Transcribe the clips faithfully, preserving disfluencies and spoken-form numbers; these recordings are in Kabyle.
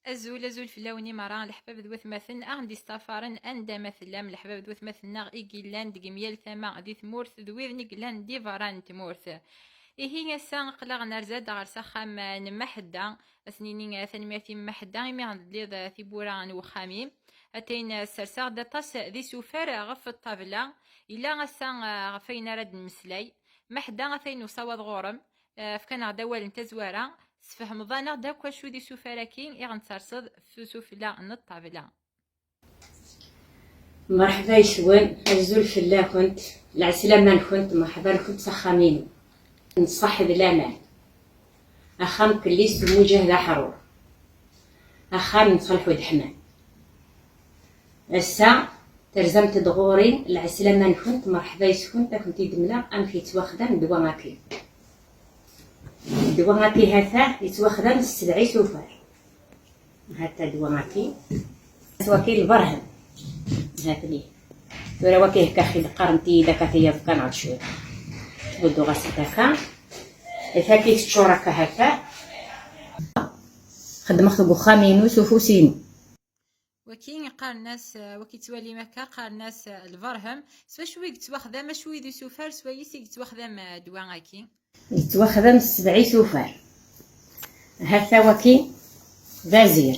Azul, azul fell-awen i meṛṛa, leḥbab d watmaten aɣ-d-istafaṛen anda ma tellam, leḥbab d watmaten-nneɣ i yellan deg myal tama di tmurt d widen i yellan di beṛṛa n tmurt. Ihi ass-a aql-aɣ nerza-d ɣer s axxam n Maḥedda, ad s-nini tanemmirt i Maḥedda imi ɣ-d-telliḍ tiwwura n wexxam-im. Atayen sserseɣ-d aṭas d isufar ɣef ṭṭabla, yella ass-a ɣef wayen ara d-nemmeslay. Maḥedda, atayen usawaḍ ɣur-m, fkan-aɣ-d awal n tazwara, sfehmeḍ-aneɣ-d akk acu d isufar-agi i ɣ-d-tserseḍ f usufella n ṭṭabla. Merḥba yes-wen, azul fell-akent, lɛeslama-nkent, merḥba-nkent s axxam-inu n ṣṣeḥ d laman, axxam n Kellist Muǧahed Aḥrur, axxam n Ṣalḥ Udeḥman. Ass-a terzamt-d ɣur-i, lɛeslama-nkent, merḥba yes-kent, ad kent-id-mleɣ amek yettwaxdam ddwa-agi. Ddwa-agi ha-t-a yettwaxdam s sebɛ isufar. Ha-t-a ddwa-agi. Waki lberhem. Ha-t-ni. Tura waki hekka xi d-qqaren-t-id akka tiyaḍ kan ɣer cwiṭ. Budduɣ-as-d akka. Taki teččur akka ha-t-a. Xeddmeɣ-t deg uxxam-inu s ufus-inu. Waki qqaren-as, waki ttwalim akka, qqaren-as lberhem. S wacu i yettwaxdam, acu i d isufar s wayes i yettwaxdam ddwa-agi? Yettwaxdam s sebɛ isufar. Ha-t-a waki d azir.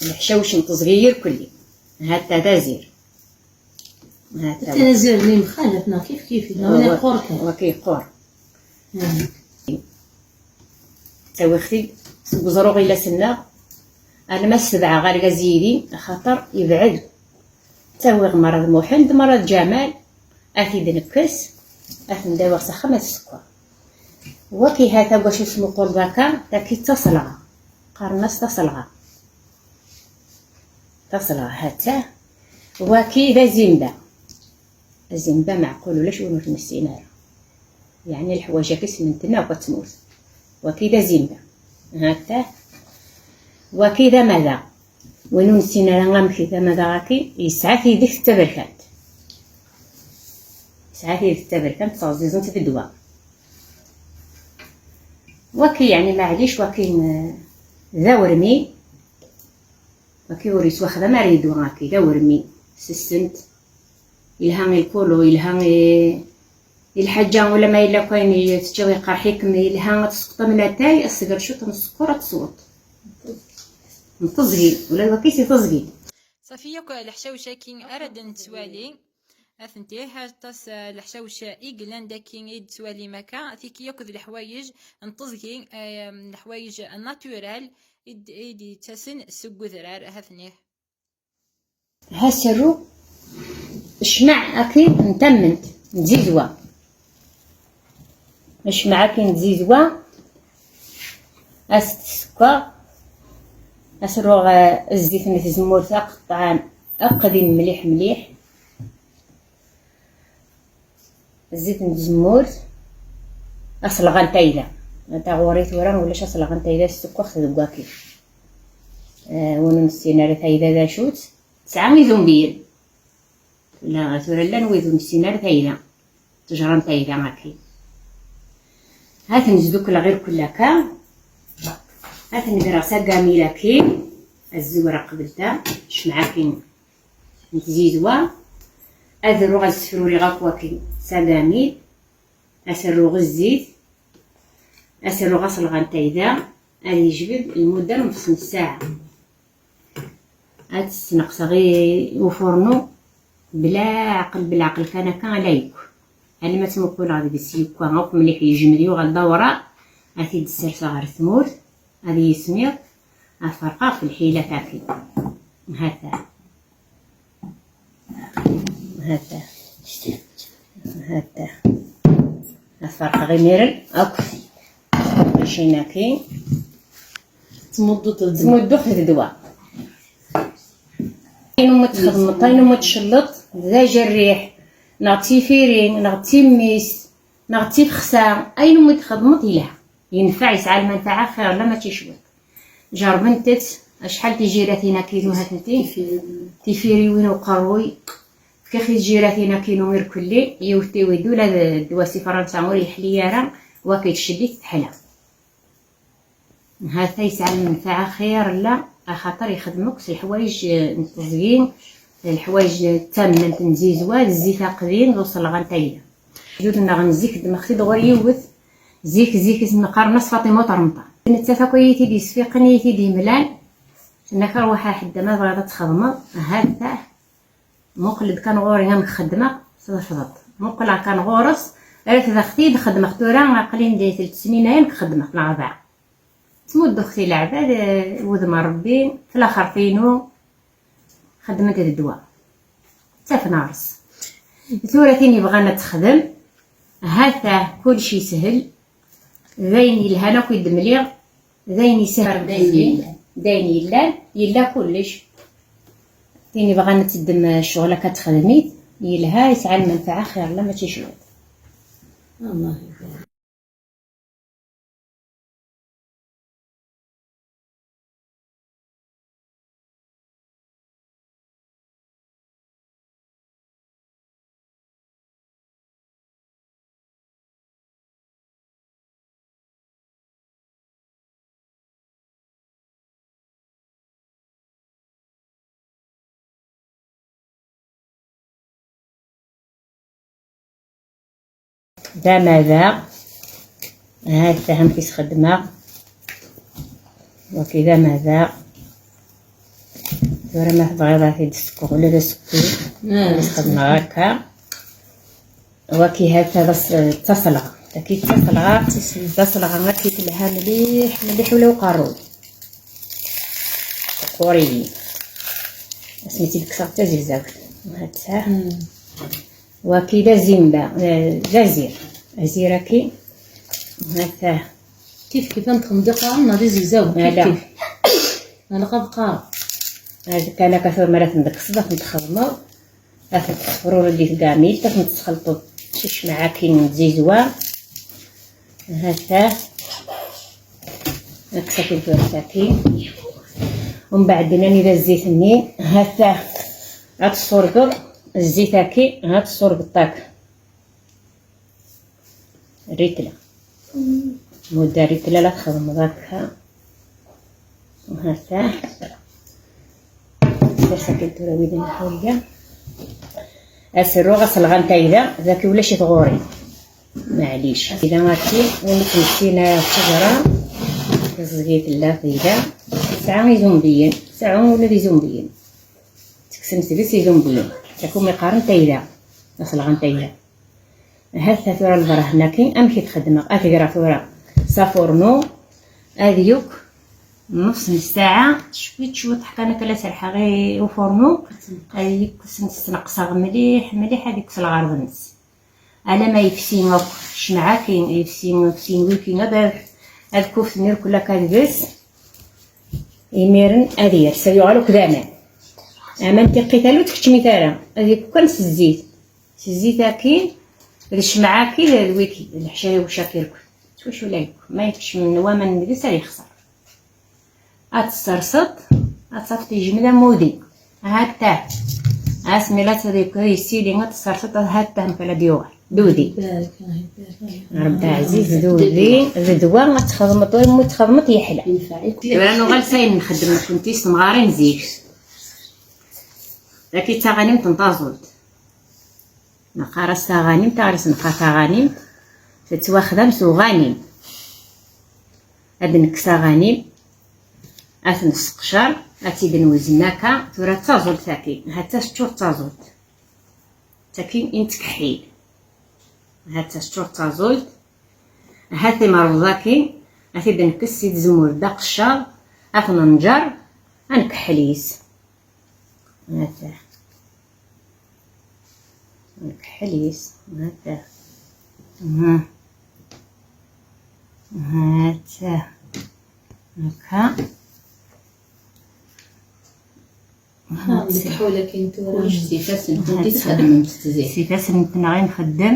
Leḥcawec n teẓgi irkelli. Ha-t-a d azir. Ha-t-a waki. Azir-nni mxalaf neɣ kif kif, neɣ wala yeqqur kan? Waki yeqqur. Ttawiɣ-t-id seg uẓru ɣilas-nneɣ, alma s sebɛa argaz yid-i, axaṭer yebɛed. Ttawiɣ merra d Muḥend, merra d Ǧamal, ad t-id-nekkes, ad ten-d-awiɣ s axxam ad ssekkeɣ. Waki ha-t-a wacu tesmuquleḍ akka, taki d taselɣa. Qqaren-as taselɣa. Taselɣa ha-tt-a. Waki d azimba. Azimba meɛqul ulac win ur t-nessin ara. Yeɛni leḥwayeǧ-agi ssnen-ten akk ad tmut. Waki d azimba. Ha-t-a. Waki d amadaɣ. Win ur nessin ara amek i d amadaɣ-agi, yesɛa tidekt d taberkant. Yesɛa tidekt d taberkant, ttɣezzizent d ddwa. Waki, yeɛni, maɛlic, waki, eh, d awermi. Waki ur yettwaxdam ara yedwa, waki d awermi. Sessent. Yelha i lkulu, yelha i, i lḥaǧa, ula ma yella akk ayen i teččiḍ yeqreḥ-ikem, yelha ad tesqeḍ am latay, ad tesger ciṭ n sskeṛ, ad tesweḍ. N teẓgi, ula d waki si teẓgi. Ṣafi, yakk leḥcawec-agi ara d-nettwali. Atenti, aṭas, eh, leḥcawec i yellan daki i d-tettwalim akka, tiki yakk d leḥwayeǧ n teẓgi, eh, leḥwayeǧ naturel i d-, i d-yettasen seg udrar, ahat nih. Ha serru ccmaɛ akin n tamment, n tzizwa. Ccmaɛ akin n tzizwa, ad s-d-sekkeɣ, ad s-rruɣ, eh, zzit n tzemmurt aqeṭṭan, aqdim mliḥ mliḥ. Zzit n tzemmurt, aselɣa n tayda. Anta ɣur-i tura ulac aselɣa n tayda, ssekkeɣ-t deg waki. Eh, win ur nessin ara tayda d acu-tt, tesɛa izumbiyen. La, tura llan wid ur nessin ara tayda. Ttejra n tayda akin. Ha-ten zdukleɣ irkul akka. Ha-ten greɣ s agamil akin. Azziwra qbel ta, ccmaɛ akin n tzizwa. Ad ruɣ ad sefruriɣ akk wakin s agamil. Ad s-rruɣ zzit. Ad s-rruɣ aselɣa n tayda. Ad yejbed lmudda n xemsa ssaɛa. Ad tt-sneqseɣ i ufurnu bla ɛqel, bla ɛqel kan akka ala yekk. Alma ttmuquleɣ deg-s yekwa akk mliḥ, yejmed yuɣal d awraɣ, ad t-id-sserseɣ ɣer tmurt, ad yismiḍ, ad ferqeɣ f lḥila taki. Hata. Hata. Hata. Ad ferqeɣ imiren akk. Mačči naki. Tmuddeḍ d ddwa. Ayen umi txedmeḍ, ayen umi tcelleḍ, d ajerriḥ, neɣ d tifiri, neɣ d timist, neɣ d tifexsa, ayen umi txedmeḍ yelha. Yenfeɛ, yesɛa lmanfaɛa xir, la mačči cwiṭ. Jerbent-tt acḥal tijiratin akinu, ha-tent-i. Tifiriwin uqerruy. Fkiɣ i tijiratin akinu irkelli, yiwet tiwid ula d ddwa si Fransa ur yeḥli ara, waki tcellit teḥla. Ha-t-a yesɛa lmenfaɛa xir la, axaṭer yexdem akk s leḥwayeǧ, eh, n teẓgi, leḥwayeǧ d tammant n tzizwa, d zzit aqdim, d uselɣa n tayla. Jud-nneɣ n zik, ddmeɣ-t-id ɣur yiwet, zik, zik i s-neqqaren-as Faṭima Uṭermṭan. Nettat akk i yi-t-id-yesfiqen, i yi-t-id-yemlan, tenna-k: "Ṛwaḥ a ḥedd ma tebɣiḍ ad txedmeḍ, ha-t-a, muqel-d kan ɣur-i amek xeddmeɣ, tḍefḍeḍ. Muqleɣ kan ɣur-s, rret daxti i d-xeddmeɣ tura, aql-i di telt snin aya amek xeddmeɣ, neɣ rebɛa." Ttmudduɣ-t i leɛbad, eh, wudem n Ṛebbi, f laxert-inu, xeddment d ddwa. Ttafen ɣer-s. Tura tin yebɣan ad texdem, ha-t-a kullec yeshel, d ayen yelhan akk i d-mliɣ, d ayen yesehlen, d ayen yellan, d ayen yellan, yella kullec. Tin yebɣan ad teddem ccɣel akka ad texdem-it, yelha, yesɛa lmenfaɛa xir la mačči cwiṭ. Allah ibarik. D amadaɣ. Ha-t-a amek i s-xeddmeɣ. Waki d amadaɣ. Tura ma tebɣiḍ ad t-id-sekkeɣ ula d asekki. Ah. Ad s-xedmeɣ akka. Waki ha-t-a d as-, d taselɣa. Taki d taselɣa. D taselɣa. Taki telha mliḥ, mliḥ ula uqerruy. Ɣur-iyi. Asmi tt-id-kkseɣ d tazegzawt. Ha-tt-a. Hmm. Waki d azimba, eh, d azir. Azir-agi. Ha-t-a. Kif kif am txedmeḍ iqaren neɣ d izegzawen? Kif ala. Kif. Neɣ lqabqar. Azekka kan akka tura mi ara ten-tekkseḍ, ad ten-txedmeḍ. Ad ten-tesfrureḍ di tgamilt, ad ten-tesxelṭeḍ s ccemɛa-agi n tzizwa. Ha-t-a. Ad tt-akin tura sakin. Umbeɛd nani d zzit-nni. Ha-t-a. Ad tessurgeḍ zzit-agi. Ha-t tessurgeḍ-t akka. Rritla. Mudda rritla la txedmeḍ akka. Ha-t-a. Sakin tura wid n ḥulya. Aserruɣ aselɣa n tayda, daki ulac-it ɣur-i. Maɛlic. Tayda aki, win i tt-nessin ara d ttejra, tiẓgi tella tayda. Tesɛa izumbiyen, tesɛa ula d izumbiyen. Teksem deg-s izumbiyen. Takum iqqaren tayda, aselɣa n tayda. Ha-t-a tura lberhen-agi, amek i t-xedmeɣ? Ad t-greɣ tura s afurnu, ad yukk nus n ssaɛa, cwiṭ, cwiṭ, ḥkan akka la serḥeɣ i ufurnu, ad yukk s-, sneqseɣ mliḥ, mliḥ, ad yukk s lɣerḍ-nnes. Alama yefsi akk, ccemɛa-agi, yefsi, yefsi wiki, ad, ad kuften irkul akka deg-s, imiren ad yers, ad yuɣal akk d aman. Aman tiqqit alu tkeččmit ara, ad yukk kan s zzit. S zzit-agi, d ccemɛa-agi, d wiki, d leḥcayewc-agi irkul. S wacu la yukk? Ma yekcem waman deg-s ad yexṣer. Ad tesserseḍ, ad tafeḍ yejmed am udi. Ha-t-a. Asmi la tt-, yessili, ad tesserseḍ, ha-t-a amek la d-yuɣal. D udi. Rebbi ɛziz, d udi, d ddwa, ad txedmeḍ, imi txedmeḍ yeḥla. Tura nuɣal s ayen nxeddem nekkenti s temɣarin zik. Dagi d taɣanimt n taẓult. Neqqar-as taɣanimt, ar as-neqqar taɣanimt, tettwaxdam s uɣanim. Ad nekkes aɣanim, ad t-nesseqcer, ad tt-id-nwezzen akka, tura d taẓult tagi, ha-tt-a teččur d taẓult. Tagi i nettkeḥḥil. Ha-tt-a teččur d taẓult. Ha-t imerweḍ-agi, ad t-id-nekkes si tzemmurt d aqeccaḍ, ad t-nenǧer, ad nkeḥḥel yis. Ha-t-a. Nkeḥḥel yis. Ha-t-a. Ha. Ha-t-a. Akka. Ha, deg tḥula-kin tura. Kullec s ifassen-nkent i txeddmemt zik. S ifassen-nteɣ i nxeddem.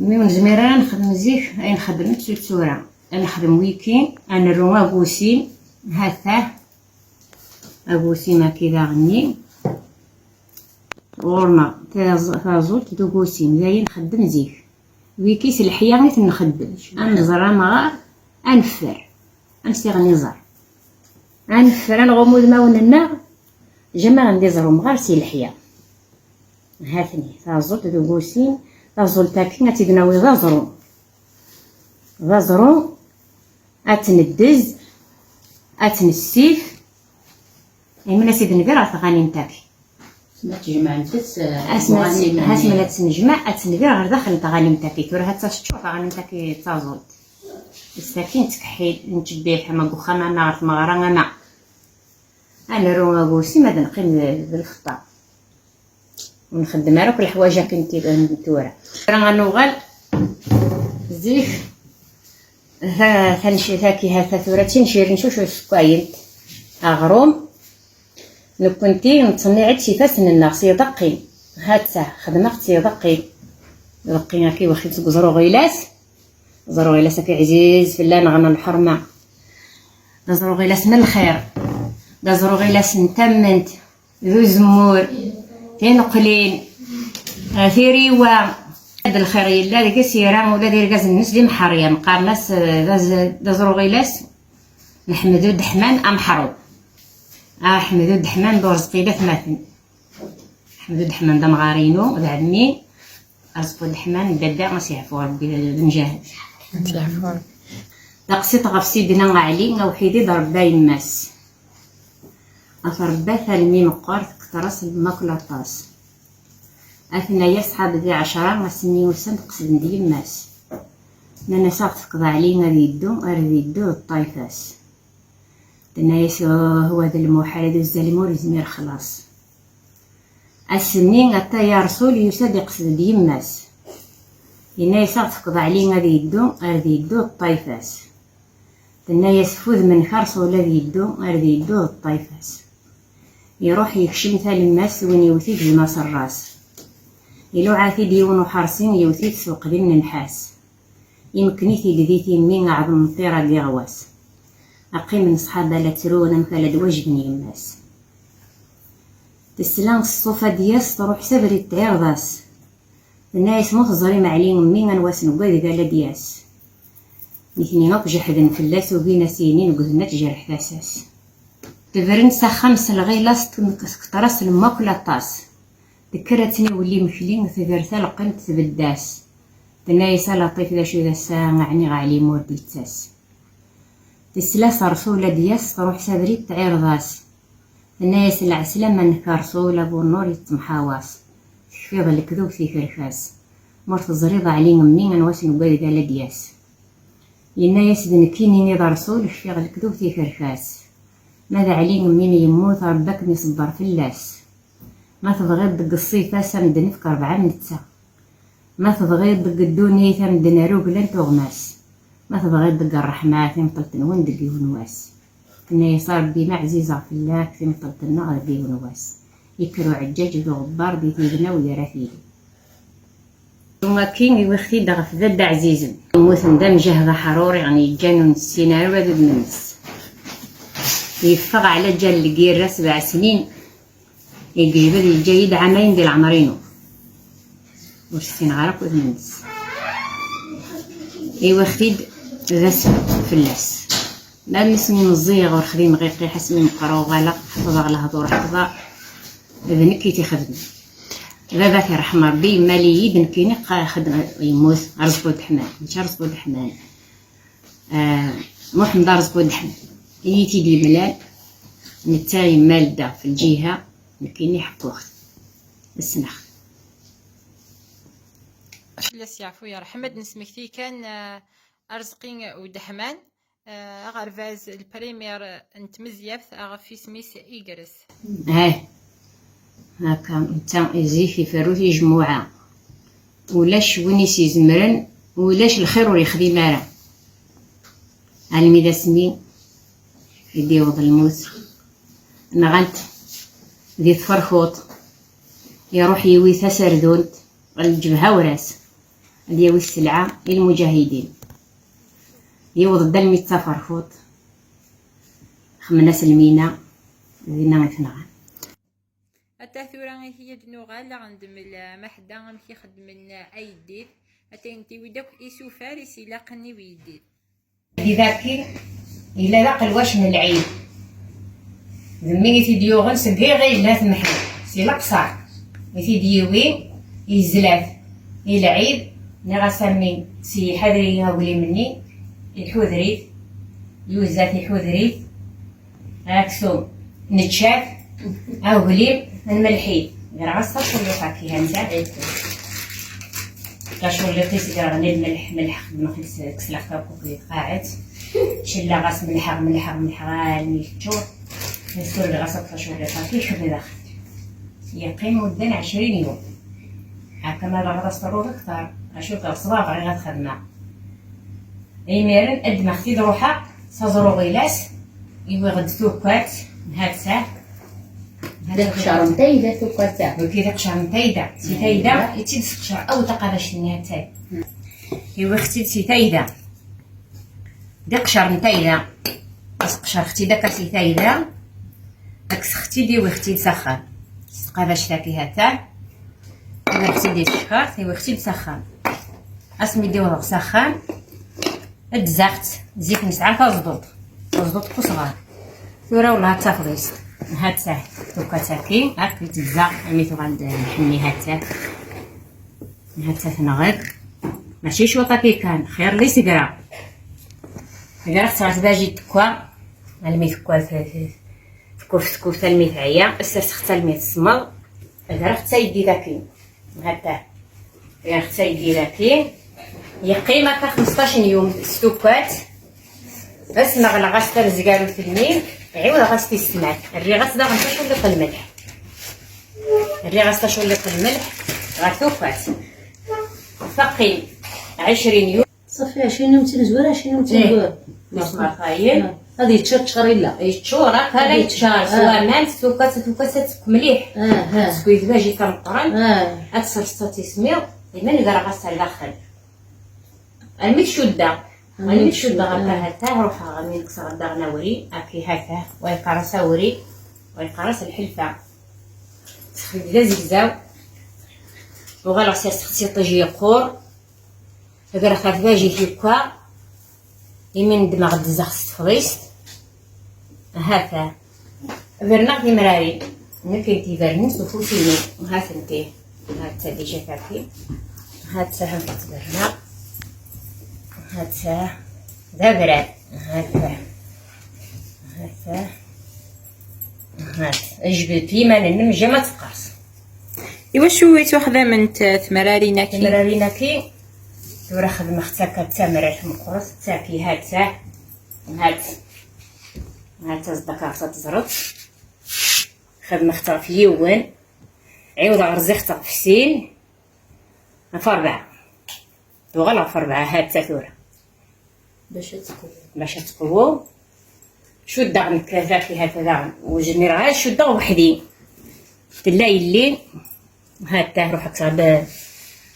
Mi ur nezmir ara nexdem zik, ay nxeddem s tura. Ad nexdem wiki, ad nerru agusim, ha-t-a. Agusim aki daɣenni. Ɣur-neɣ taẓ-, taẓult d ugusim, d ayen nxeddem zik. Wiki s leḥya i ten-nxeddem. Ad nẓer amɣar, Ad neffer, ad nsiɣen iẓer, ad neffer, ad nɣum udmawen-nneɣ, jamais ad iẓer umɣar si leḥya. Ha-ten-i, taẓult d ugusin, taẓult-agi ad tt-id-nawi d aẓru. D aẓru, ad tt-neddez, ad tt-nessif, imi ad tt-id-ndir ɣer tɣanimt-agi. Ma tjemɛemt-tt, eh, asmi ad tt-, asmi ad tt-nejmeɛ, ad tt-ndir ɣer daxel n tɣanimt-agi. Tura ha-tt-a teččur tɣanimt-agi d taẓult. Is-, akin nettkeḥḥil, nettbeḥḥiḥ, ama deg uxxam, ama ɣer tmeɣra, ama. Ad nerru agusim, ad neqqim d, d lfeṭṭa. Ur nxeddem ara akk leḥwayeǧ akken ti-, n tura. Tura ad nuɣal zik, ta-, tanci-, taki, ha-, ta tura d tincirin s ucu ssekayent. Aɣrum, nekkenti nettṣenniɛ-itt s ifassen-nneɣ, s yiḍeqqi. Ha-tt-a, xedmeɣ-tt s yiḍeqqi. Iḍeqqi-agi wexxi-t seg uẓru ɣilas. Ẓru ɣilas-agi ɛziz fell-aneɣ n lḥerma. D aẓru ɣilas n lxir. D aẓru ɣilas n tamment. D uzemmur. Tineqlin. Ah, tiriwa. D lxir yella deg-s, ira ula d irgazen-nnes d imḥeryan. Qqaren-as, eh, d az-, d aẓru ɣilas n Ḥmed Udeḥman ameḥrub. Ah, Ḥmed Udeḥman d Urezqi d atmaten. Ḥmed Udeḥman d amɣar-inu, d ɛemmi. Arezqi Udeḥman d dadda, ad s-yeɛfu Rebbi, d, d njahed. Ad s-yeɛfu Rebbi. Taqsiṭ ɣef Sidna Ɛli, awḥid i d-rebba yemma-s. At rebbat almi meqqer, tekter-as lmakla aṭas. Atnaya ṣṣḥab di ɛecra, ass-nni usan-d qesden-d yemma-s. Nnan-as, "Ad ɣ-tefkeḍ Ɛli ad yeddu, ar d yeddu d ṭṭayfa-s." Tenna-yas, "Uh, wa d lmuḥal, d uzzalem ur yezmir xlaṣ." Ass-nni, ata ya Rsul yusa-d iqsed-d yemma-s. Yenna-yas, "Ad ɣ-tefkeḍ Ɛli ad yeddu, ar d yeddu d ṭṭayfa-s." Tenna-yas, "F udem-nnek a Rsul ad yeddu, ar d yeddu d ṭṭayfa-s." Iruḥ yekcem talemmast, win yewwet igzem-as rras. Iluɛa-t-id yiwen uḥersi, yewwet-it s uqdim n nnḥas. Imekken-it-id di timmi, aɛḍem n ṭṭir agi ɣwas. Aqqimen ṣṣḥaba la ttrun amek ala d-wajben yemma-s. Tesla s ṣṣufa d-yas, truḥ s abrid tɛirḍ-as. Tenna-yas, "Ma teẓrim Ɛli mmi, anwa ass n wadeg ala d-yas." Nitni akk jeḥden fell-as, ugin a s-yinin ugden ad tjerḥ tasa-s. Tebren s axxam s lɣilas, tekter-as lmakla aṭas. Tekker ad tniwel imekli, tger taleqqemt tbedd-as. Tenna-yas, "A Laṭif, d acu d ass-a, ɛni Ɛli ma ur d-yettas?" Tesla s Rsul ad d-yas, truḥ s abrid tɛirḍ-as. Tenna-yas, "Lɛeslama-nnek a Rsul, a bu nnur yettemḥawaṣ. Tekfiḍ lekdub tikerkas. Ma ur teẓriḍ Ɛli mmi, anwa ass n wadeg ala d-yas?" Yenna-yas, "D nekkini i d Rsul, kfiɣ lekdub tikerkas. Ma d Ɛli mmi mi yemmut, Rebbi ad kem-iṣebber fell-as. Ma tebɣiḍ deg ṣṣifa-s, ad m-d-nefk rebɛa n netta. Ma tebɣiḍ deg ddunit, ad m-d-nerr ugla n tuɣmas. Ma tebɣiḍ deg ṛṛeḥma, timeṭṭelt-nwen deg yiwen wass." Tenna-yas, "A Ṛebbi, ma ɛzizeɣ fell-ak, timeṭṭelt-nneɣ deg yiwen wass." Yekker uɛeǧǧaǧ d uɣebbar di tignaw yerra tili. Wagi iwix-t-id ɣef dadda ɛzizen. Mmuten d amjahed aḥruri, yeɛni yeǧǧan ur nessin ara ula d udem-nnes. Yeffeɣ ɛla ǧal lgirra sebɛ snin, yejbed, yeǧǧa-yi-d ɛamayen di leɛmer-inu. Ur ssineɣ ara akk udem-nnes. Iwix-t-id d asfel fell-as. Ma mi s-, mi meẓẓiyeɣ ur xdimeɣ iqiḥ, asmi meqqreɣ uɣaleɣ ḥefḍeɣ lehdur ḥefḍeɣ, d nekk i t-ixedmen. Baba-k irḥem Rebbi, yemmal-iyi-d nekkini qa-, xedm-, yemmut Arezqi Udeḥman, mačči Arezqi Udeḥman. Ah, Muḥemmed Arezqi Udeḥman. I yi-t-id-yemlan, netta yemmal-d ɣef lǧiha, nekkini ḥekkuɣ-t. Ssneɣ-t. Ad s-yeɛfu yerḥem, ad nesmekti kan, ah, Arezqi Udeḥman, ah, aɣerbaz lprimir n tmezyaft, aɣef isem-is Igres. Eh, akka, netta zik iferru tijmuɛa. Ulac win i s-izemren, ulac lxir ur yexdim ara. Almi d asmi i d-yewweḍ lmut, nɣan-t di tferkuṭ, iruḥ yiwi taserdunt ɣer lǧebha ur-as, ad yawi sselɛa i lmuǧahidin. Yewweḍ-d almi d taferkuṭ, xemmen-as lmina, dinna i t-nɣan. Ata tura ihi ad nuɣal, ad ɣ-ndemmel, eh, Maḥda amek i xeddmen, eh, ayeddid. Ata ntiwi-d akk isufar i s-ilaqen i uyeddid. Di daki, yella d aqelwac n lɛid. D mmi i t-id-yuɣen seg iɣil n At Mḥend, si Leqṣer. I t-id-yiwi, yezla-t i lɛid, nniɣ-as a mmi, s yiḥader-iyi aglim-nni, iḥuder-it, yuzza-t iḥuder-it, aksum, nečča-t, aglim, nmelḥ-it. Greɣ-as taculliḍt akka, hanza. Taculliḍt-is greɣ-nni lmelḥ, melḥ xedmeɣ-t-id s, kkes lextar akk di tqaɛet. Cellaɣ-as, melḥeɣ, melḥeɣ, melḥeɣ, almi yeččur. Nsurdeɣ-as akk taculliḍt akka, kebdeɣ. Yeqqim mudden ɛecrin yum. Akka ma bɣiḍ ad s-terruḍ akter, acu d ṣṣber bɣiɣ ad xedmeɣ. Imiren ddmeɣ-t-id, ruḥeɣ s aẓru ɣilas, iwiɣ-d tukkat, ha-tt-a. D iqcer n tayda tukkat-a. Wagi d iqcer n tayda. Si tayda i tt-id-sseqcer, aw taqabact-nni ha-tt-a. Iwiɣ-tt-id si tayda. D iqcer n tayda. Sqecreɣ-tt-id akka si tayda. Kkseɣ-tt-id, iwiɣ-tt-id s axxam. S tqabact-agi ha-tt-a. Iwiɣ-tt-id i tecekkaṛt, iwiɣ-tt-id s axxam. Asmi d-iwḍeɣ s axxam, ddzeɣ-tt, zik nesɛa taẓduṭ, taẓduṭ n usɣar. Tura wellah d tafḍist, ha-tt-a, tukka-tt-aki, akk i tezza, imi tuɣal-d Mḥemmi, ha-tt-a, ha-tt-a tenɣed, mačči cwiṭ akka kan, xir li segra. Greɣ-tt ɣer tbajit tekka, almi tekka t-, t-, tkuft, tkuft almi teɛya, sserseɣ-tt almi tesmeḍ, greɣ-tt aydi daki. Ha-tt-a. Yerɣ-tt aydi daki. Yeqqim akka xmesṭac n yum s tukkat. Asmi ɣleɣ-as tamezgarut-nni, ɛiwdeɣ-as tis snat. Rriɣ-as daɣen taculliḍt n lmelḥ. Rriɣ-as taculliḍt n lmelḥ ɣer tukkat. Teqqim ɛecrin yum. Ṣafi, ɛecrin yum d timezwura, ɛecrin yum d timezwura. Tis mertayen. Ah. Ad yeččur, ččar illa. Yeččur, akka ara yeččar, s waman, s tukkat, s tukkat, ad tekk mliḥ. Ah, ah. Skud baji tameqqrant, ah, ad tserseḍ tismiḍ, iman greɣ-as ar daxel. Almi tcuddeɣ. Almi tcuddeɣ, ah, akka ha-tt-a, ruḥeɣ, almi kkseɣ daɣen awri, aki ha-tt-a, wa yeqqar-as awri, wa yeqqar-as lḥelfa. Sexdid d azegzaw. Uɣaleɣ serseɣ-tt s iṭij yeqqur. Greɣ ɣef tbajit yekka, imi nedmeɣ ddzeɣ s tefḍist. Ha-tt-a. Berneɣ timrarin. Nekk i d-ibernen s ufus-inu. Ha-tent-i. Ha-tt-a déjà tagi. Ha-tt-a amek tt-berneɣ. Ha-tt-a. D abrar. Ha-tt-a. Ha-tt-a. Ha-tt. Jbed-d iman-nnem, jama teqqers. Iwacu i ttwaxdament, eh, tmerarin-agi? Tmerarin-agi, tura xedmeɣ-tt akka d tamrart meqqret, d tagi, ha-tt-a, ha-tt, ha-tt-a, zeddak ɣer-s ad teẓreḍ. Xedmeɣ-tt ɣef yiwen, ɛiwdeɣ rẓiɣ-tt ɣef sin, ɣef rebɛa. Tuɣal ɣef rebɛa, ha-tt-a tura. Bac ad tqewwu. Bac ad tqewwu. Cuddeɣ nekk daki ha-tt-a daɣen. Ur zmireɣ ara ad cuddeɣ weḥd-i. Tella yelli. Ha-tt-a ruḥeɣ ɣer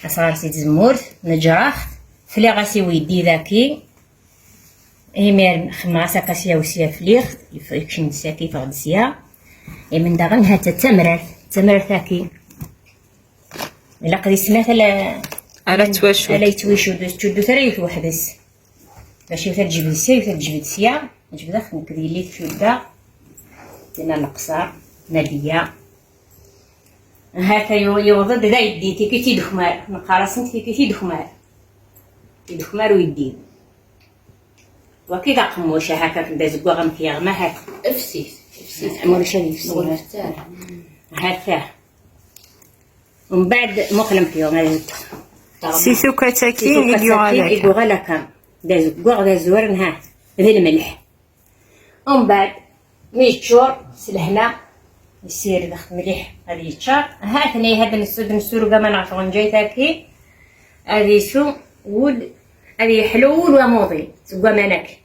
asɣar si tzemmurt. Neǧreɣ-t. Fliɣ-as i uydi daki. Imiren xemmeɣ-as akka sya u sya fliɣ-t. Yef-, yekcem-d sya, yeffeɣ-d sya. Imen daɣen ha-tt-a d tamrart. D tamrart daki. Ilaq di snat ala, ala yettwacudd. Ala yettwacudd, ur tettcuddut ara yiwet weḥd-s. Bac yiwet ad tejbed sya, yiwet ad tejbed sya. Jebdeɣ nekk d yelli tcuddeɣ. Tina Leqṣer, Nadiya. Ha-t-a yu-, yewweḍ-d d ayeddid, tiki tidekmar. Neqqar-asen tiki tidekmar. Idekmar uyeddid. Waki d aqemmuc, aha, kak d azeggaɣ amek yeɣma, ha-t. Efsis, efsis. Ma ulac ad yefsi. Ur nfett ara. Ha-t-a. Umbeɛd, muqlemt yuɣ, ma d-, si tukkat-agi i yuɣal akka. I yuɣal akka. D azeggaɣ, d azwar, nha, d lmelḥ. Umbeɛd, mi yeččur, s lehna, yessired-it mliḥ, ad yeččar. Ha-ten-i, ad nessud, nessureg aman ɣef tɣenǧayt-agi, ad isu wul, ad yeḥlu wul wamuḍin, seg waman-agi.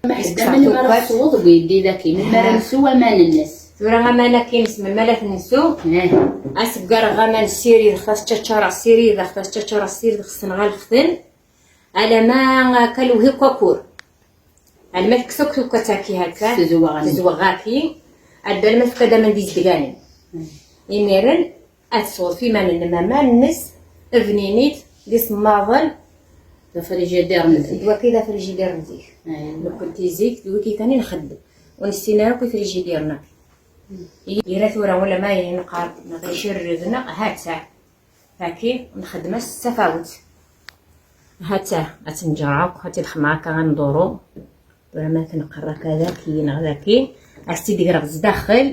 Ma ḥseb aman mi ara tesweḍ deg uyeddid-agi, melmi ara nsew aman-nnes? Tura aman-agi-ines, melmi ara t-nsew? Eh. Ad s-ggareɣ aman, ssirideɣ-t, ad s-ččaččareɣ, ssirideɣ-t, ad s-ččaččareɣ, ssirideɣ-t, ssenɣaleɣ-ten. Alama akka lewhi n wakur. Alma tekkes akk tukkat-agi, ha-tt-a. Tezweɣ-, tezweɣ-agi. Adda alma tefka-d aman d izedganen. Mm. Imiren, ad tesweḍ f iman-nnem aman-nnes, bnin-it d isemmaḍen, D afrijidir n zik. D waki d afrijidir n zik. Nekkenti zik d wiki kan i nxeddem. Ur nessin ara akk ifrijidiren-a. Ira tura wala ma yenqer neɣ icirrig neɣ ha-tt-a. Taki nxeddem-as s tafawet. Ha-tt-a, ad tt-nǧer akk, ad tt-id-xemmeɣ akka ad nduru. Tura ma tneqqer akka daki neɣ daki, ad s-tt-id-greɣ zdaxel.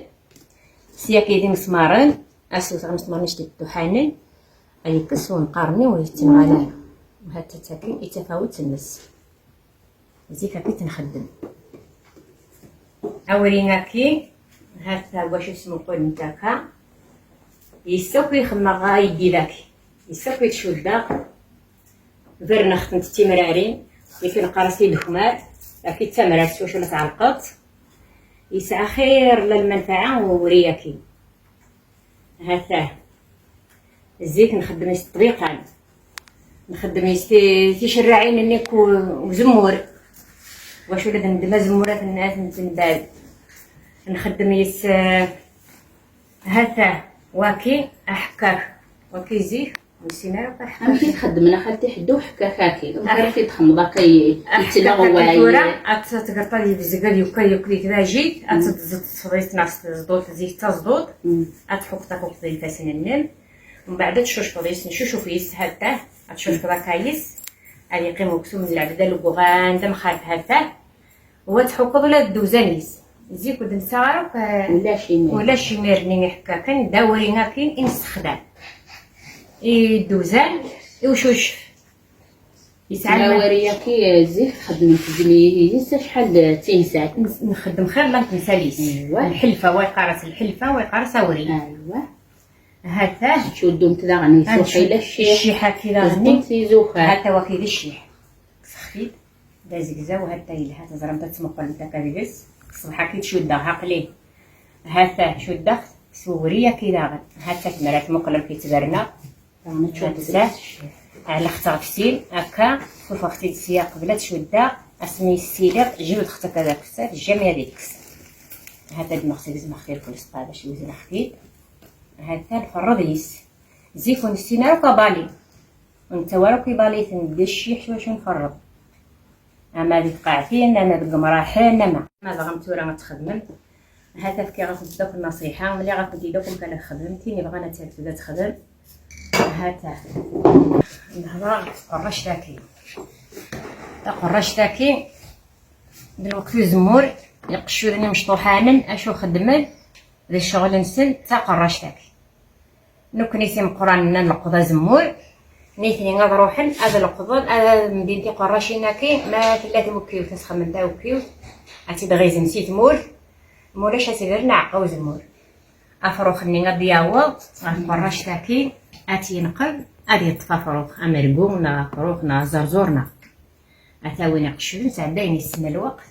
S yaki d imesmaren, ad s-wteɣ imesmaren icdi dduḥanen, ad yekkes unqar-nni ur yettenɣal ara. Ha-tt-a taki i tafawet-nnes. Zik akka i tt-nxeddem. Awri-agi, ha-t-a wacu smuqulent akka. Yes akk i xemmeɣ aydi daki. Yes akk i tt-cuddeɣ. Berneɣ-tent d timrarin, i t-neqqar s idekmar, daki d tamrart s wacu la tɛelqeḍ. Yesɛa xir la lmanfaɛa uwri-agi. Ha-t-a. Zik nxeddem-is ṭṭbiqan. Nxeddem-is ti-, ticerraɛin-nni n uzemmur. Wacu la d-neddem azemmur ad n-, ad n-, ad t-nbad. Nxeddem-is, eh, ha-t-a, waki, aḥekkak. Waki zik, ur nessin ara akk aḥekkak. Amek i txeddmem a xalti ḥedd uḥekkak-agi? Amek ara t-id-txemmeḍ akka i-, yettleɣ waya? Tura, ad t-, tegreḍ ad yebzeg, ad yukka, yukk di tbajit, ad t-, teẓḍeḍ s tezḍut, zik d tazḍut, ad tḥukkeḍ akk di ifassen-nnem. Mbeɛd ad tcucfeḍ yes-s, cucuf yes-s, ha-t-a, ad tcucfeḍ akka yes-s, ad yeqqim uksum n lɛebd d aleggan d amxalef ha-t-a, u ad tḥukkeḍ ula d dduzan-is. Zik ur d-nessaɣ ara akk, eh, ulac imir. Ulac imir-nni iḥekka kan, d awri akin i nessexdam. I dduzan, i ucucef. Yesɛa lma- awri-agi, eh, zik txeddmem tezmi-, yis acḥal d timsal? N-, nxeddem xir la n temsal-is. Aywa. Lḥelfa, wa yeqqar-as lḥelfa, wa yeqqar-as awri. Aywa. Ha-t-a. Tcuddumt daɣen, ad isuḥ ila cciḥ. Cciḥ-agi daɣen. Tezdumt izuxar. Ha-t-a waki d cciḥ. Sexfit, d azegzaw, ha-t-a yelha, teẓramt ad tmuqlemt akka deg-s. Ṣṣbeḥ-agi tcuddeɣ, aqli. Ha-t-a cuddeɣ, s uwri-agi daɣen. Ha-t-a tmara tmuqlemt yettberna. Daɣen ad tcuddeḍ. Ha-t-a. Ɛelqeɣ-tt ɣef sin, akka, sufɣeɣ-tt-id sya qbel ad cuddeɣ, asmi yessiliɣ, jbedɣ-tt akka d akessar, jamais ad ikkes. Ha-t-a ddmeɣ-tt, gezmeɣ-tt irkul s ṭṭabac, wezneɣ-t-id. Ha-t-a nferreḍ yes-s. Zik ur nessin ara akk abali. Ur nettawi ara akk ibaliten d cciḥ s wacu nferreḍ. Ama di tqaɛtin, ama deg umraḥen, ama. Ma dɣa tura ad txedmem. Ha-t-a fkiɣ-akent-id akk nnaṣiḥa, mliɣ-akent-id akk amek ara txedmem. Tin yebɣan ad terfed ad texdem. Ha-t-a. Nehḍer ɣef tqerract-agi. Taqerract-agi, d lweqt uzemmur, iqeccuden imecṭuḥanen, acu xeddmen, d ccɣel-nsen, d taqerract-agi. Nekkni timeqqranin ad nleqḍ azemmur, nitni ad ruḥen ad leqḍen, ad mdin tiqerracin-agi, ma tella twekkiwt, ad sxedmen tawekkiwt, ad tt-id-ɣizen si tmurt, ma ulac ad tt-id-rren aɛeqqa uzemmur. Afrux-nni ad d-yaweḍ ɣer tqerract-agi, ad tt-yenqel, ad yeṭṭef afrux, amergu neɣ afrux neɣ aẓerẓur neɣ. Ata win iqecclen sɛeddayen yes-sen lweqt.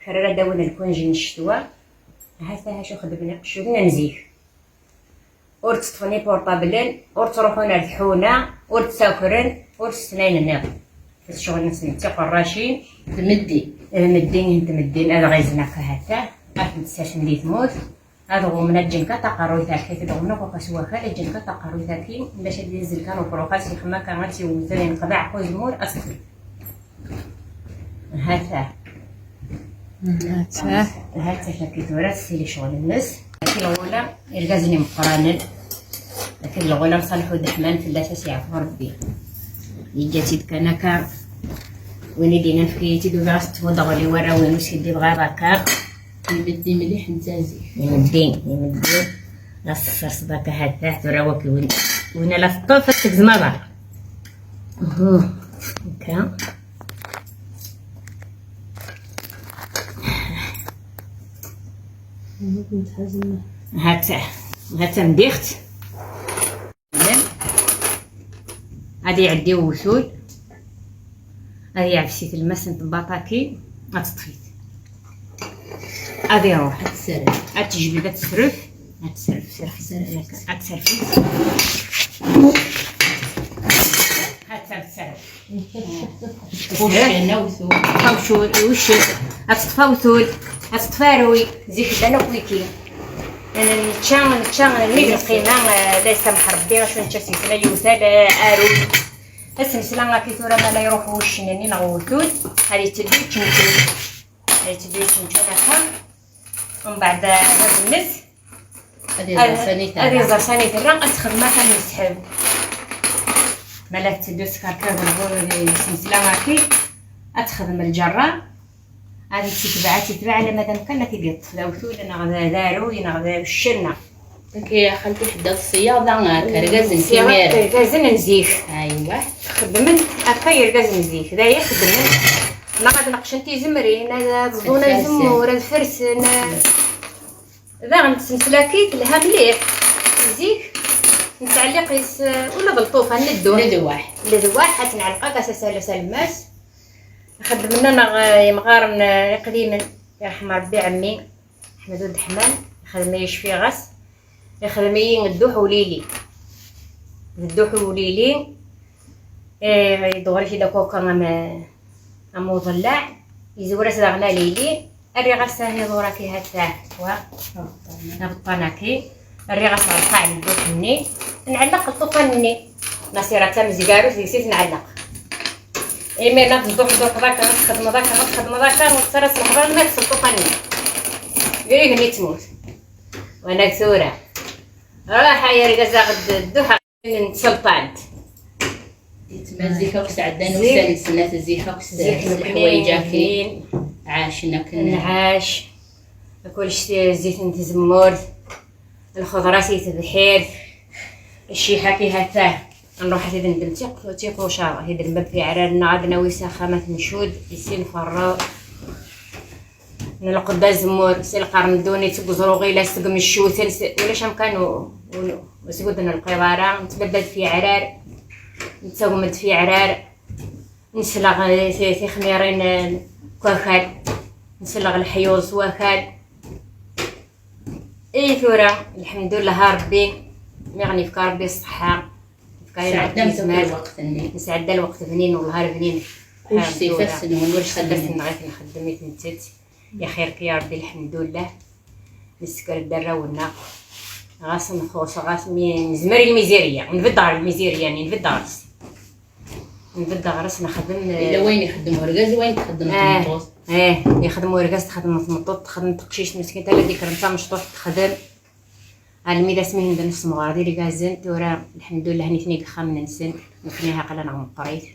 Kra ara d-awin lkunji n ccetwa. Ha-t-a acu xeddmen iqecclen n zik. Ur tteṭṭfen iporṭablen, ur ttruḥun ar tḥuna, ur ttakren, ur ssnen ayen nniḍen. Ccɣel-nsen d tiqerracin. D meddi. D meddi, n tmeddin, ad ɣizen akka ha-t-a, ad tent-ssersen di tmurt. Ad ɣummen, ad ǧǧen kan taqerruyt-agi, ad ɣummen akk ɣef wakal, ad ǧǧen kan taqerruyt-agi, bac ad d-yezzel kan ufrux, ad s-yexma kan, ad tt-yewwet, ad yenqeḍ aɛeqqa uzemmur, ad s-t-, ha-t-a. Ha-t-a. Ha-t-a, taki tura tessili ccɣel-nnes. Aki lɣula, irgazen imeqqranen. Aki lɣula n Ṣaliḥ Udeḥman, fell-as ad s-yeɛfu Rebbi. Yeǧǧa-tt-id kan akka. Win i d-yennan efk-iyi-tt-id, ufiɣ-as tettfuḍ ɣel i warraw-inu, s-yeddi bɣiɣ akka. Imeddi mliḥ netta zik. Imeddi, imeddi. Ɣas tesserseḍ akka ha-t-a, tura waki win, win ala teṭṭef, ad tegzem aḍar. Uhu. Akka. Ha-tt-a, ha-tt-a mdiɣ-tt. Ad iɛeddi uwtul, ad yeɛfes i tlemmast n tebbaṭ-agi, ad teṭṭef-it. Ad iruḥ. Ad tesserf. Ad tejbed, ad tesref. Ad tesref, serf, serf, serf. Ad tesref-it. Ha-tt-a tesserf. Uccen, awtul. Awtul, uccen. Ad teṭṭef awtul. Ad teṭṭef aruy. Zik llan akk wiki. Nečča, nečča, nnig lqima, eh, la yesamaḥ Rebbi, acu nečča s yisna, yiwtal, eh, aruy. Asemsla akka tura ma la iruḥ wuccen-nni neɣ uwtul, ad yetteddu yeččenčun. Ad yetteddu yeččenčun akka. Umbeɛd bab-nnes ad iẓer sani terra, ad texdem akka n lsḥab. Ma la tetteddu tkerkiḍ lɣur asemsla akka, ad texdem lǧerra. Ad ittetbeɛ, ad itbeɛ alamma d amkan ad t-id-yeṭṭef d awtul neɣ d, d aruy neɣ d uccen neɣ. Nekk xalti ḥedda ṣṣeyyaḍa, ah, k-, argaz n timira. Irgazen n zik. Aywa. Xeddmen akka irgazen n zik. D aya xeddmen. Neɣ ad neqcen tizemrin, ad, ad ẓḍun azemmur, ad fersen. Daɣen tsemslakit telha mliḥ. Zik, nettɛelliq yes, ula d lṭufan, ledwaḥ. Ledwaḥ. Ledwaḥ, ad t-nɛelleq akka s asalas alemmas. Xeddmen-aneɣ, eh, yemɣaren, eh, iqdimen, yerḥem Rebbi ɛemmi Ḥmed Udeḥman, ixdem-iyi cfiɣ-as, ixdem-iyi dduḥ ulili. D dduḥ ulili, eh, yedɣer-it-id akk akka am, am uḍellaɛ, yezwar-as daɣen alili, rriɣ-as ahiḍur-aki ha-t-a, wa, abeṭṭan-aki. Rriɣ-as ɣer lqaɛ n dduḥ-nni, nɛelleq lṭufan-nni. Nasira d tamezgarut, deg-s i t-nɛelleq. Imiren ad tduḥduḥeḍ akka, ad txedmeḍ akka, ad txedmeḍ akka, ur tettarra s lexbar ma s lṭufan-nni. Deg igenni tmurt. Wanag tura. Ruḥ ay argaz, aɣ-d dduḥ n tselṭant. Yetma zik akk sɛeddan ussan-nsen, at zik akk s, zik s nekkni leḥwayeǧ-aki. Ɛacen akken. Nɛac. Kullec s zzit n tzemmurt, lxeḍra si tebḥirt, cciḥa-ki ha-t-ah. Nruḥ ad t-id-neddem d tiq-, tiqucaḍ, ad t-id-nbab tiɛrar-nneɣ, ad nawi s axxam, ad t-ncud, i sin nferreḍ. Nleqq-d azemmur, si lqern n ddunit, seg uẓru ɣilas, seg meccuten, s-, ulac amkan u-, u-, ur s-gudden lqiḍ ara, nettbadad f iɛrar, nettagem-d f iɛrar, nesleɣ, eh, ti-, tixmirin, eh, n wakal, nesleɣ leḥyuḍ s wakal. I tura, lḥemdullah a Rebbi, mi ɣ-n-yefka Rebbi ṣṣeḥḥa, yefka-yaɣ Rebbi zzman. Nesɛedda lweqt bnin, wellah ar bnin. Kullec s ifassen-nwen i txeddmem. Kullec s ifassen-nneɣ i t-nxeddem, i t-nettett. Ixir-k ya Rebbi, lḥemdullah. Nessker-d arraw-nneɣ. Ɣas nxuṣ, ɣas mi nezmer i lmizirya, nbedd ɣer lmizirya-nni, nbedd ɣer-s. Nbedd ɣer-s nexdem. Yella wayen ixeddem urgaz, wayen txeddem tmeṭṭut. Eh, yexdem urgaz, texdem tmeṭṭut, texdem teqcict meskint, ala d-ikkren d tamecṭuḥt texdem. Almi d asmi henden semɣer d irgazen, tura, lḥemdullah, nitni deg ixxamen-nsen, nitni aql-aneɣ meqqrit.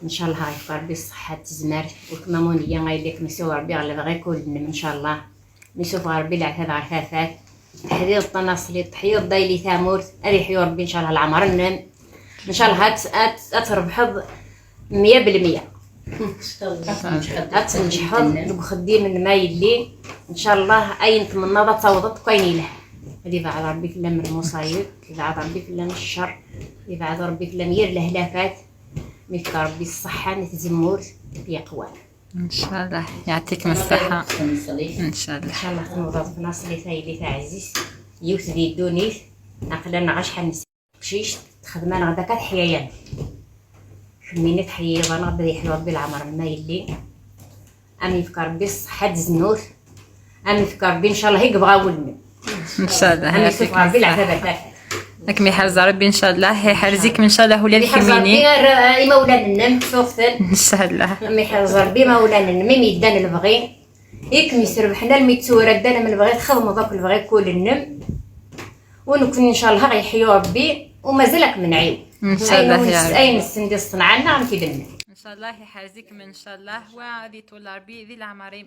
Ncallah ad yefk Rebbi ṣṣeḥḥa d tezmert, weltma Muniya, ay d-ikem isuɣ Rebbi ɣer lebɣi kul-nnem, ncallah. Mi sufeɣ Rebbi leɛtab ɣer tafat, teḥdiḍ tanaṣlit, teḥyiḍ dayli tamurt, ad iḥyu Rebbi ncallah leɛmer-nnem. Ncallah ad t-, ad t-, ad trebḥeḍ mya belmya. Ad tneǧḥeḍ deg uxeddim n ma yelli. Ncallah ayen tmennaḍ ad tawḍeḍ deg wayen yelhan. Ad ibeɛɛed Rebbi fell-am lmuṣayeb, ibeɛɛed Rebbi fell-am ccer, ibeɛɛed Rebbi fell-am yir lehlakat. Mi yefka Rebbi ṣṣeḥḥa n tzemmurt yeqwan. Ncallah, yeɛṭikem ṣṣeḥḥa. Ncallah. Ncallah tnewḍeḍ tnaṣlit a yelli taɛzizt, yiwet di ddunit, aql-aneɣ acḥal n teqcict texdem-aneɣ-d akka teḥya-yaneɣ. Kemmini teḥyiḍ-aneɣ-d, ad yeḥlu Rebbi leɛmer-nnem a yelli. Am yefk Rebbi ṣṣeḥḥa d zznut. Am yefk Rebbi ncallah i yebɣa wul-nnem. Ncallah, am yessuffeɣ Rebbi leɛtab ar tafat. Ad kem-iḥrez Rebbi ncallah, iḥrez-ikem ncallah ula d kemmini. Iḥrez Rebbi ar, uh, imawlan-nnem, suɣten. Ncallah. Am iḥrez Rebbi imawlan-nnem, imi yeddan lebɣi. I kem-yesrebḥen almi d tura ddan am lebɣi, txedmeḍ akk lebɣi kul-nnem. U nekkni ncallah ad ɣ-yeḥyu Rebbi, u mazal ad kem-nɛiwen. Ncallah, ayen ya Rebbi. Ayen nessen di ṣṣenɛa-nneɣ, ad t-id-nnem. Ncallah iḥrez-ikem ncallah, wa ad iṭul Rebbi di leɛmer-im.